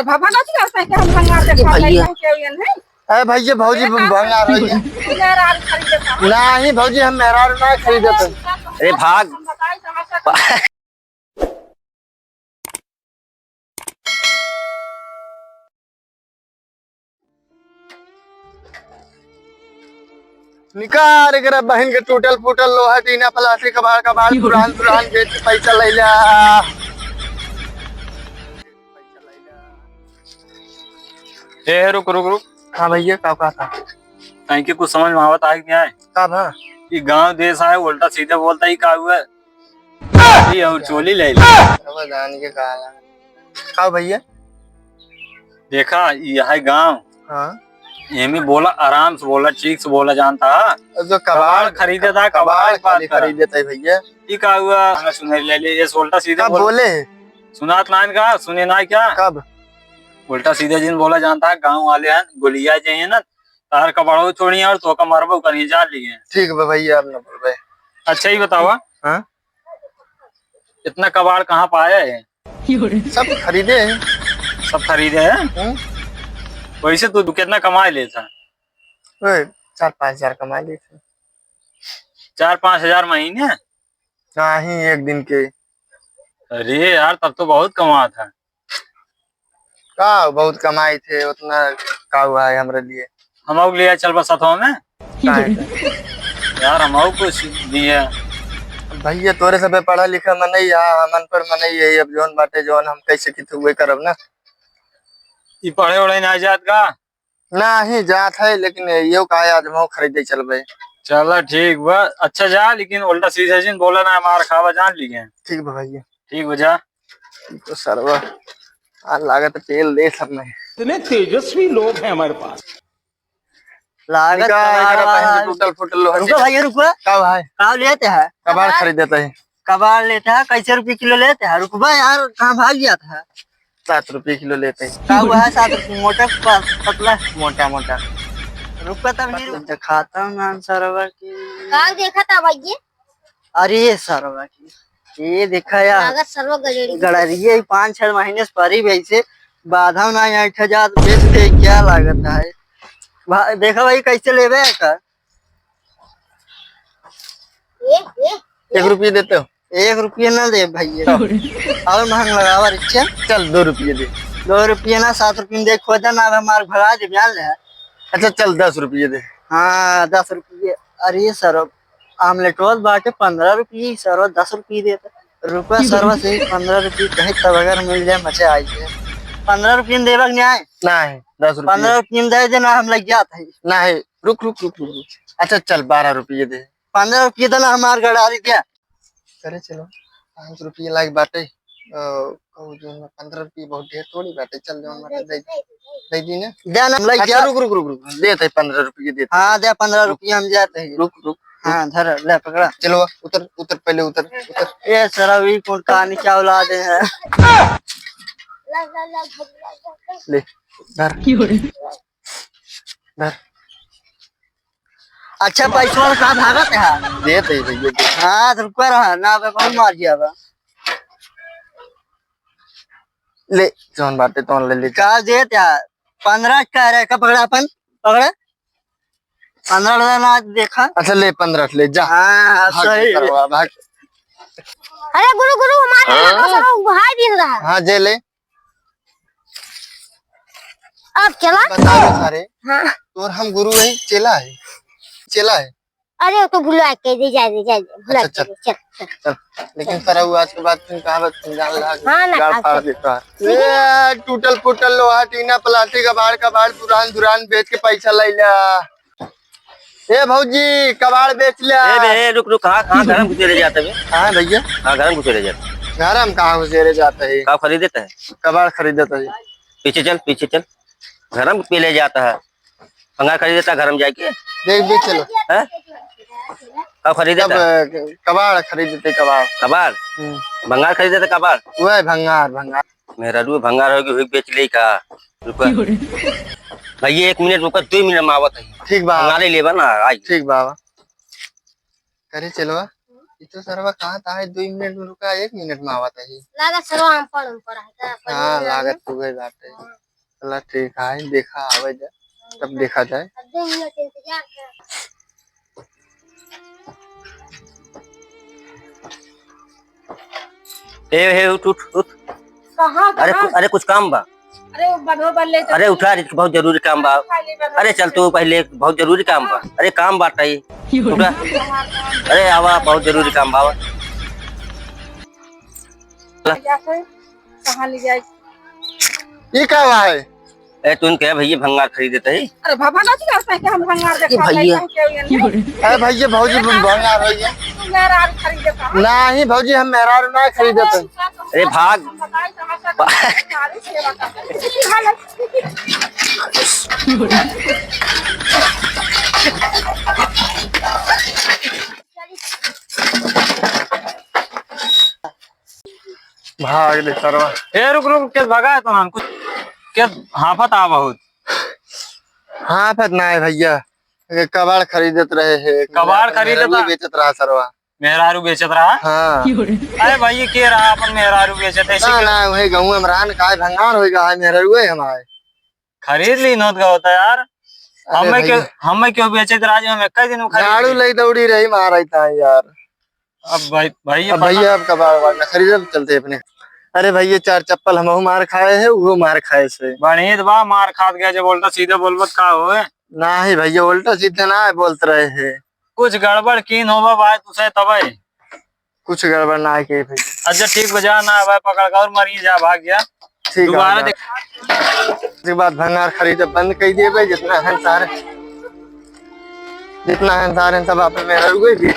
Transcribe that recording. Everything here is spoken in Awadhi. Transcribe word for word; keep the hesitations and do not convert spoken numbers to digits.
भभना चला से के हम भंगार देखा भैया। नहीं है के उयन है। अरे भैया, भौजी, भंगार है। मेहरारू खरीदे था। नहीं भौजी, हम मेहरारू ना खरीदे थे। अरे भाग। निकार एकरा बहिन के टूटल फूटल लोहा टीना प्लास्टिक कबाड़ कबाड़ पुरान पुरान बेच के पैसा ले ला। ए, रुक, रुक, रुक। हाँ भैया, का, का था? कहीं के कुछ समझ में आवत आए कि नहीं आए? का भा? ये गांव देश आए, उल्टा सीधा बोलता ही का हुआ? ये और चोली ले ले। अब जान के का ला। का भैया? देखा, ये है गांव। हाँ। एमे बोला, आराम से बोला, ठीक से बोला जानता। जो कबाड़ कबाड़ खरीदे था, कबाड़ कबाड़ खाली बात करा। खरीदे था भैया। ई का हुआ? सुने ले ले, ये उल्टा सीधा का बोल। बोले? सुनात नाइन का, सुने ना क्या? कब? उल्टा सीधा जिन बोला जानता है, गांव वाले हैं, गोलिया जे हैं ना, तार कबाड़ो छोड़ी और तो का मरबो करी जा लिए। ठीक बा भैया, अब ना बोलबे। अच्छा ही बतावा। हाँ? इतना कबाड़ कहाँ पाया है? सब खरीदे हैं। सब खरीदे हैं? हम्म। वैसे तू कितना कमाई लेता? ओए, चार पाँच हजार कमा लेते। चार पाँच हजार महीने? नहीं, एक दिन के। अरे यार, तब तो बहुत कमात है। का बहुत कमाई थे, उतना का हुआ है हमरे लिए? हम लोग ले चल बस साथवा में। काहे? यार, हम लोग कुछ दिए। भैया, तोरे सबे पढ़ा लिखा मनई है, हम अनपढ़ मनई है, अब जौन बाटे जौन हम कैसे कित हुए करब ना। ई पढ़े उढ़े ना जात का? नाही जात है, लेकिन यो का है, आज हम खरीदे चलबे। चला ठीक बा, अच्छा जा, लेकिन उल्टा सीधा जिन बोला ना, मार खावा जान लिए। ठीक बा भैया। ठीक बा, जा। ई तो सरवा, आ लागत तेल दे सब में। इतने तेजस्वी लोग हैं हमारे पास। लागत निकाल, कबाड़ निकाल, वाला। पहन के टूटल फूटल लोहा रुको चीज। भैया, रुको। का भाई? का लेते हैं? कबाड़ कबाड़। खरीदे थे। कबाड़ लेते हैं, कैसे रुपये किलो लेते हैं? रुकबा यार, कहाँ भाग गया था? सात रुपये किलो लेते हैं। का हुआ है सात रुपये? मोटा प-, पतला? मोटा, मोटा। रुकबा तब नहीं रुक-, दिखाता हूँ नाम सरवा की। का देखा था भैया? अरे सरवा की, ये देखा यार, लागत सरवा गजरी। गड़रिये ही पाँच छह महीने से परी भी ऐसे बाधा ना यहाँ एक हजार बेच दे, क्या लागत है? भा-, देखा भाई, कैसे लेबे का? ए, ए, एक रुपये देते हो? एक रुपये ना दे भैया। तो? और महंग लगावा रिक्शा। चल, दो रुपये दे। दो रुपये ना, सात रुपये में दे, खोदा ना, अब हमार भगा दे, जान ले। अच्छा, चल, दस रुपये दे। हाँ, दस रुपये। अरे सर, आमलेट रोल बाटे पन्द्रह रुपये, सर, दस रुपये देता। रुपया सरवा से पन्द्रह रुपये कहे तब अगर मिल जाए, मजा आई जाए। पन्द्रह रुपये में देबा के नहीं आए? नहीं, दस रुपये। पन्द्रह रुपये में दे देना, हम लग जात है। नहीं, रुक, रुक, रुक, रुक, रुक। अच्छा, चल, बारह रुपये दे। पन्द्रह रुपये देना, हमार गड़ारी क्या? करे चलो, पाँच रुपये लायक बाटे। अ, कहू जो ना, पन्द्रह रुपये बहुत ढेर थोड़ी बाटे, चल जौन बाटे दे, दे दी ना। दे ना, हम लग अच्छा, जा। रुक, रुक, रुक, रुक, देत है पन्द्रह रुपये देत है। हाँ, दे पन्द्रह रुक। रुपये हम जाते हैं। रुक, रुक, रुक। हाँ, धर, ले पकड़ा। चलो, उतर, उतर, पहले उतर, उतर। ए, सरवा, ई कौन कहानी क्या औलाद है? ले, धर। धर। अच्छा, पैसा वाला का भागत है? देत है भैया, देत। हाँ, तो रुका रहा, ना, अब बहुत मार दिया बा। ले, जौन बाटे, तौन ले, ले। का देत है? पन्द्रह कह रहे, का पकड़ा अपन? पकड़ा? पन्द्रह ना देखा। अच्छा, ले, पन्द्रह ले, जा। हाँ, भाग, सही। सरवा, भाग। अरे गुरु, गुरु, हमारे हाँ? यहाँ का सरवा उभार दिख रहा है। हाँ, जे ले। अब चला। बता दो सारे। हाँ। तोर हम गुरु है, चेला है? चेला है। अरे, वो तो भुला के दे, जा दे, जा दे, भुला अच्छा, के दे, चल, चल। चल, लेकिन सरऊ आज के बाद फिर कहाँ बात फिर जान लगा, हाँ ना, गाड़ फाड़ देता है। लेकिन ए, टूटल फूटल लोहा, टीना, प्लास्टिक, कबाड़, कबाड़, पुरान दुरान बेच के पैसा ले ला। ए भौजी, कबाड़ बेच ला। ए बे, ए, रुक, रुक, कहाँ, कहाँ घर में घुसेरे जाता बे? हाँ भैया। हाँ, घर में घुसेरे जाता। घर में कहाँ घुसेरे जाता है? का खरीदे है? कबाड़ खरीदता है। पीछे चल, पीछे चल। घर में पी ले जाता है। भंगार खरीदता घर में जाके। देख, देख चलो। हैं? का खरीदता? कबाड़ खरीदते, कबाड़। कबाड़? हम्म। भंगार खरीदता कबाड़? वह भंगार, भंगार। मेहरारू भंगार होगी, हुई बेच ले का? रुका। भैया, एक मिनट रुका, दो मिनट में आवत है। ठीक बा। भंगारे लेबा ना, आई। ठीक बा। करे चलवा, ई तो सरवा कहाँ था है, दुइ मिनट में रुका, एक मिनट में आवत है। लागत सरवा हम पढ़, हम पढ़ है, का पढ़ हाँ, में लागत लागत। तू गई बात है। हाँ। चला ठीक है, देखा आवे जा, तब देखा जाए। अब दो मिनट इंतजार कर। ए, हे, उठ, उठ, उठ। कहाँ, अरे, कहाँ? कु-, अरे, कुछ काम बा। अरे, वो बधो बल्ले तो अरे, उठा रे, बहुत जरूरी काम बा। खाली बधो अरे, चल, बल्ले। तू पहले, बहुत जरूरी काम बा। अरे, काम बाटे। उठा। अरे, आवा, बहुत जरूरी काम बा, आवा। जा कोई, कहाँ ले जाए? ई का बा है? ए, तुम कहे भैया भंगार खरीदत है? अरे बाबा, ना जी, करते हैं कि हम भंगार ये देखा भैया। लेते हैं, क्या हुआ नहीं? ए भैया, भौजी भंगार हो गया। तू मेहरारू खरीदे का? नहीं भौजी, हम मेहरारू ना खरीदत है। अरे भाग। हम बताई तो हमारे सारे सेवा करते हैं। भाग ले सरवा। ए, रुक, रुक, के भगा है तोहन? कुछ के हाफत आ बहुत। हाफत ना है भैया, ये कबाड़ खरीदत रहे है। कबाड़ खरीदत मेहरारू रहा? बेचत रहा सरवा। मेहरारू बेचत रहा? हाँ। अरे भाई, ये के रहा अपन मेहरारू बेचत है? ना, ना, वही गाँव में रहा न, काय भंगार होई गा है, मेहरारू है हमारे। खरीद ली नोत का होता यार। अरे हमें क्यों, भैया। हमें क्यों बेचे तो राजू, हम एक ही दिन में खरीद झाड़ू ली। लई दौड़ी रही मारा इतना यार। अब भाई, भाई, अब भैया, अब कबाड़ वाड़ ना खरीदब, चलते अपने। अरे भैया, चार चप्पल हमहू मार खाए है, वो मार खाए से। बढ़िया तो बा, मार खात गया जब उल्टा सीधा बोलबत का होए? नाही भैया, उल्टा सीधा ना बोलत रहे है। कुछ गड़बड़ कीन होबा भाई, तुसे तबे। कुछ गड़बड़ ना है के भैया। अच्छा ठीक बा, जा ना भाई, पकड़ के और मरिए जा, भाग जा। ठीक है दोबारा भैया। देख। इसके बाद भंगार खरीदे बंद कर दिए भाई, जितना है सारे, जितना है सारे सब आप मेहरारू के भी।